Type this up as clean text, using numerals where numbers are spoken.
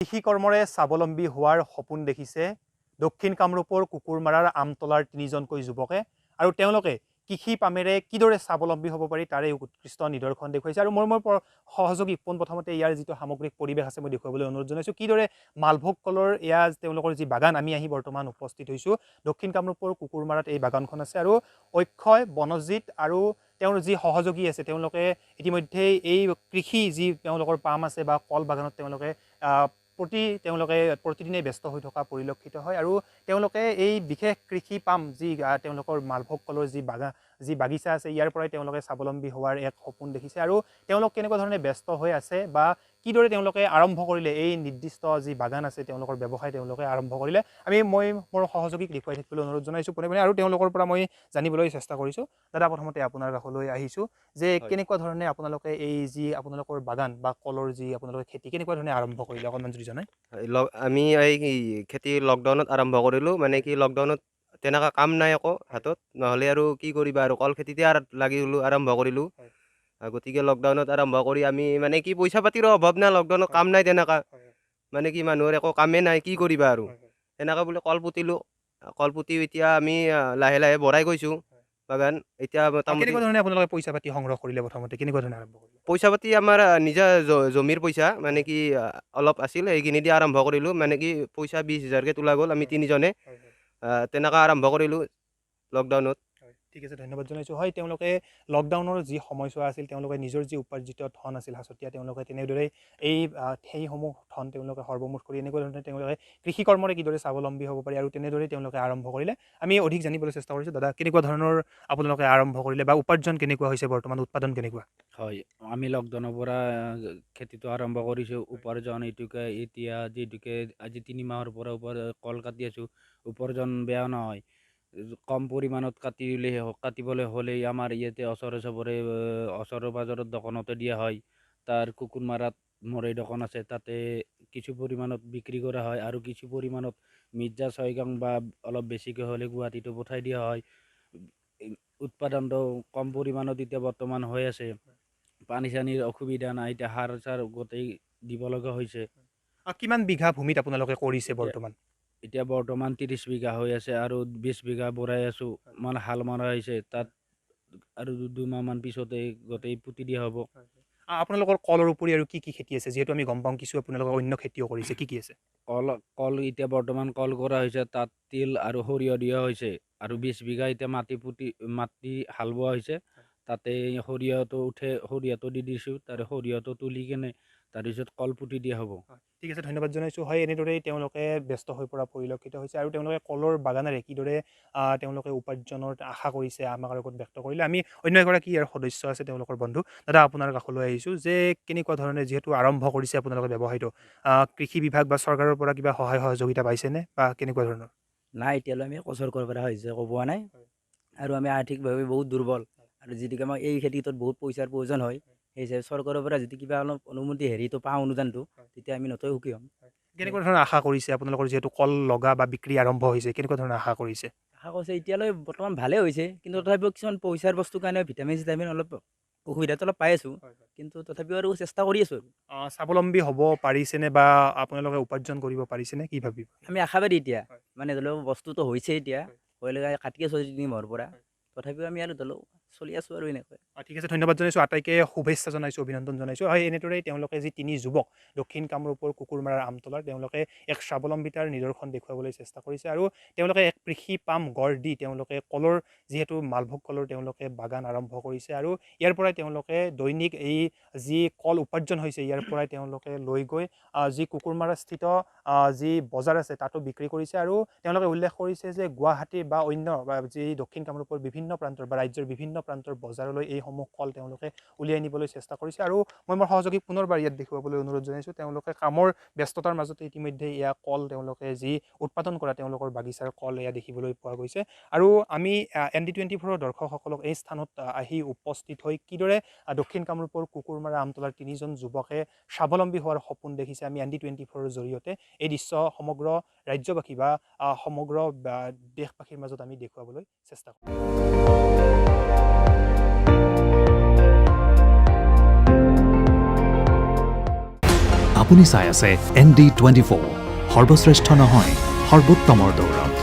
কৃষি কৰ্মৰে স্বাৱলম্বী হোৱাৰ সপোন দেখিছে দক্ষিণ কামৰূপৰ কুকুৰমাৰাৰ আমতলাৰ তিনিজনকৈ যুৱকে আৰু তেওঁলোকে কৃষি পামেৰে কিদৰে স্বাৱলম্বী হ'ব পাৰি তাৰে উৎকৃষ্ট নিদৰ্শন দেখুৱাইছে। আৰু মই মোৰ সহযোগী পোনপ্ৰথমতে ইয়াৰ যিটো সামগ্ৰিক পৰিৱেশ আছে মই দেখুৱাবলৈ অনুৰোধ জনাইছোঁ, কিদৰে মালভোগ কলৰ এয়া তেওঁলোকৰ যি বাগান, আমি আহি বৰ্তমান উপস্থিত হৈছোঁ দক্ষিণ কামৰূপৰ কুকুৰমাৰাত এই বাগানখন আছে। আৰু অক্ষয়, বনজিত আৰু তেওঁৰ যি সহযোগী আছে তেওঁলোকে ইতিমধ্যেই এই কৃষি যি তেওঁলোকৰ পাম আছে বা কল বাগানত তেওঁলোকে তেওঁলোকে প্ৰতিদিনেই ব্যস্ত হৈ থকা পৰিলক্ষিত হয়। আৰু তেওঁলোকে এই বিশেষ কৃষি পাম যি তেওঁলোকৰ মালভোগ কলৰ যি বাগান, যি বাগিচা আছে, ইয়াৰ পৰাই তেওঁলোকে স্বাৱলম্বী হোৱাৰ এক সপোন দেখিছে। আৰু তেওঁলোক কেনেকুৱা ধৰণে ব্যস্ত হৈ আছে বা কিদৰে তেওঁলোকে আৰম্ভ কৰিলে এই নিৰ্দিষ্ট যি বাগান আছে তেওঁলোকৰ ব্যৱসায় তেওঁলোকে আৰম্ভ কৰিলে, মই মোৰ সহযোগীক দেখুৱাই থাকিবলৈ অনুৰোধ জনাইছোঁ পোনে পোনে আৰু তেওঁলোকৰ পৰা মই জানিবলৈ চেষ্টা কৰিছোঁ। দাদা, প্ৰথমতে আপোনাৰ কাষলৈ আহিছোঁ যে কেনেকুৱা ধৰণে আপোনালোকে এই যি আপোনালোকৰ বাগান বা কলৰ যি আপোনালোকে খেতি কেনেকুৱা ধৰণে আৰম্ভ কৰিলে অকণমান যদি জনায়। আমি এই খেতি লকডাউনত আৰম্ভ কৰিলোঁ, মানে কি লকডাউনত তেনেকুৱা কাম নাই আকৌ হাতত, নহ'লে আৰু কি কৰিবা আৰু কল খেতিতে লাগি গ'লোঁ, আৰম্ভ কৰিলোঁ। গতিকে লকডাউনত আৰম্ভ কৰি আমি মানে কি পইচা পাতিৰো অভাৱ নাই, লকডাউনত কাম নাই তেনেকুৱা, মানে কি মানুহৰ একো কামেই নাই, কি কৰিবা আৰু তেনেকুৱা বুলি কল পুতিলোঁ। কল পুতি এতিয়া আমি লাহে লাহে বঢ়াই গৈছোঁ বাগান। এতিয়া মোটামুটি কেনেকুৱা ধৰণে আপোনালোকে পইচা পাতি সংগ্ৰহ কৰিলে, প্ৰথমতে কেনেকুৱা ধৰণে আৰম্ভ কৰিলে? পইচা পাতি আমাৰ নিজা জমিৰ পইচা মানে কি অলপ আছিল, সেইখিনি দি আৰম্ভ কৰিলোঁ। মানে কি পইচা 20 হাজাৰকৈ তোলা গ'ল আমি তিনিজনে, তেনেকুৱা আৰম্ভ কৰিলোঁ লকডাউনত। ঠিক আছে, ধন্যবাদ জনাইছোঁ। হয়, তেওঁলোকে লকডাউনৰ যি সময়ছোৱা আছিল তেওঁলোকে নিজৰ যি উপাৰ্জিত ধন আছিল সাঁচতীয়া, তেওঁলোকে তেনেদৰেই এই সেইসমূহ ধন তেওঁলোকে সৰ্বমুঠ কৰি এনেকুৱা ধৰণে তেওঁলোকে কৃষি কৰ্মৰে কিদৰে স্বাৱলম্বী হ'ব পাৰি আৰু তেনেদৰেই তেওঁলোকে আৰম্ভ কৰিলে। আমি অধিক জানিবলৈ চেষ্টা কৰিছোঁ। দাদা, কেনেকুৱা ধৰণৰ আপোনালোকে আৰম্ভ কৰিলে বা উপাৰ্জন কেনেকুৱা হৈছে, বৰ্তমান উৎপাদন কেনেকুৱা? হয়, আমি লকডাউনৰ পৰা খেতিটো আৰম্ভ কৰিছোঁ। উপাৰ্জন এইটোকে এতিয়া যিটোকে আজি 3 মাহৰ পৰা কল কাটি আছোঁ, উপাৰ্জন বেয়া নহয়। কম পৰিমাণত কাটিলে কাটিবলৈ হ'লেই আমাৰ ইয়াতে ওচৰে চবৰে ওচৰে পাজৰত দোকানতে দিয়া হয়। তাৰ কুকুৰমাৰাত মোৰ এই দোকান আছে, তাতে কিছু পৰিমাণত বিক্ৰী কৰা হয় আৰু কিছু পৰিমাণত মিৰ্জা, ছয়গাঁও বা অলপ বেছিকৈ হ'লে গুৱাহাটীতো পঠাই দিয়া হয়। উৎপাদনটো কম পৰিমাণত এতিয়া বৰ্তমান হৈ আছে। পানী চানীৰ অসুবিধা নাই, এতিয়া সাৰ চাৰ গোটেই দিব লগা হৈছে। কিমান বিঘা ভূমিত আপোনালোকে কৰিছে বৰ্তমান? এতিয়া বৰ্তমান 30 বিঘা হৈ আছে আৰু 20 বিঘা বঢ়াই আছোঁ, মানে হাল মৰা হৈছে তাত আৰু 2 মাহমান পিছতে গোটেই পুতি দিয়া হ'ব। আপোনালোকৰ কলৰ উপৰি আৰু কি কি খেতি আছে? যিহেতু আমি গম পাওঁ কিছু আপোনালোকে অন্য খেতিও কৰিছে, কি কি আছে? কল কল এতিয়া বৰ্তমান কল কৰা হৈছে, তাত তিল আৰু সৰিয়হ দিয়া হৈছে আৰু 20 বিঘা এতিয়া মাটি পুতি মাটি হাল বোৱা হৈছে, তাতে সৰিয়হটো উঠে, সৰিয়হটো দি দিছোঁ, তাৰে সৰিয়হটো তুলি কেনে তাৰপিছত কল পুতি দিয়া হ'ব। ঠিক আছে, ধন্যবাদ জনাইছোঁ। হয়, এনেদৰেই তেওঁলোকে ব্যস্ত হৈ পৰা পৰিলক্ষিত হৈছে আৰু তেওঁলোকে কলৰ বাগানেৰে কিদৰে তেওঁলোকে উপাৰ্জনৰ আশা কৰিছে আমাৰ আগত ব্যক্ত কৰিলে। আমি অন্য এগৰাকী ইয়াৰ সদস্য আছে, তেওঁলোকৰ বন্ধু। দাদা, আপোনাৰ কাষলৈ আহিছোঁ যে কেনেকুৱা ধৰণে যিহেতু আৰম্ভ কৰিছে আপোনালোকে ব্যৱসায়টো, কৃষি বিভাগ বা চৰকাৰৰ পৰা কিবা সহায় সহযোগিতা পাইছেনে বা কেনেকুৱা ধৰণৰ? নাই, এতিয়ালৈ আমি একো চৰকাৰৰ পৰা সাহায্য একো পোৱা নাই আৰু আমি আৰ্থিকভাৱে বহুত দুৰ্বল আৰু যিহেতুকে আমাক এই খেতিটোত বহুত পইচাৰ প্ৰয়োজন হয়, সেই হিচাপে চৰকাৰৰ পৰা যদি কিবা অলপ অনুমতি হেৰিটো পাওঁ, অনুদানটো, তেতিয়া আমি নথৈ সুখী হ'ম। কেনেকুৱা ধৰণৰ আশা কৰিছে আপোনালোকৰ, যিহেতু কল লগা বা বিক্ৰী আৰম্ভ হৈছে, কেনেকুৱা ধৰণৰ আশা কৰিছে? আশা কৰিছে, এতিয়ালৈ বৰ্তমান ভালেই হৈছে, কিন্তু তথাপিও কিছুমান পইচাৰ বস্তুৰ কাৰণে ভিটামিন চিটামিন অলপ অসুবিধাটো অলপ পাই আছোঁ, কিন্তু তথাপিও আৰু চেষ্টা কৰি আছোঁ। স্বাৱলম্বী হ'ব পাৰিছেনে বা আপোনালোকে উপাৰ্জন কৰিব পাৰিছেনে, কি ভাবিব? আমি আশাবাদী এতিয়া, মানে ধৰি লওক বস্তুটো হৈছে, এতিয়া কাটি আছোঁ 3 মাহৰ পৰা, তথাপিও আমি আৰু ধৰি লওক চলি আছোঁ আৰু এনেকৈ। ঠিক আছে, ধন্যবাদ জনাইছোঁ আটাইকে, শুভেচ্ছা জনাইছোঁ, অভিনন্দন জনাইছোঁ। হয়, এনেদৰেই তেওঁলোকে যি তিনি যুৱক দক্ষিণ কামৰূপৰ কুকুৰমাৰাৰ আমতলাৰ, তেওঁলোকে এক স্বাৱলম্বিতাৰ নিদৰ্শন দেখুৱাবলৈ চেষ্টা কৰিছে আৰু তেওঁলোকে এক কৃষি পাম গঢ় দি তেওঁলোকে কলৰ, যিহেতু মালভোগ কলৰ তেওঁলোকে বাগান আৰম্ভ কৰিছে আৰু ইয়াৰ পৰাই তেওঁলোকে দৈনিক এই যি কল উপাৰ্জন হৈছে ইয়াৰ পৰাই তেওঁলোকে লৈ গৈ যি কুকুৰমাৰাস্থিত যি বজাৰ আছে তাতো বিক্ৰী কৰিছে। আৰু তেওঁলোকে উল্লেখ কৰিছে যে গুৱাহাটী বা অন্য বা যি দক্ষিণ কামৰূপৰ বিভিন্ন প্ৰান্তৰ বা ৰাজ্যৰ বিভিন্ন প্ৰান্তৰ বজাৰলৈ এইসমূহ কল তেওঁলোকে উলিয়াই নিবলৈ চেষ্টা কৰিছে। আৰু মই মোৰ সহযোগীক পুনৰবাৰ ইয়াত দেখুৱাবলৈ অনুৰোধ জনাইছোঁ, তেওঁলোকে কামৰ ব্যস্ততাৰ মাজতে ইতিমধ্যে এয়া কল তেওঁলোকে যি উৎপাদন কৰা তেওঁলোকৰ বাগিচাৰ কল এয়া দেখিবলৈ পোৱা গৈছে। আৰু আমি এন ডি 24ৰ দৰ্শকসকলক এই স্থানত আহি উপস্থিত হৈ কিদৰে দক্ষিণ কামৰূপৰ কুকুৰমাৰা আমতলাৰ তিনিজন যুৱকে স্বাৱলম্বী হোৱাৰ সপোন দেখিছে, আমি এন ডি 24ৰ জৰিয়তে এই দৃশ্য সমগ্ৰ ৰাজ্যবাসী বা সমগ্ৰ দেশবাসীৰ মাজত আমি দেখুৱাবলৈ চেষ্টা কৰিম। আপুনি চাই আছে এন ডি 24, সৰ্বশ্ৰেষ্ঠ নহয়, সৰ্বোত্তমৰ দৌৰত।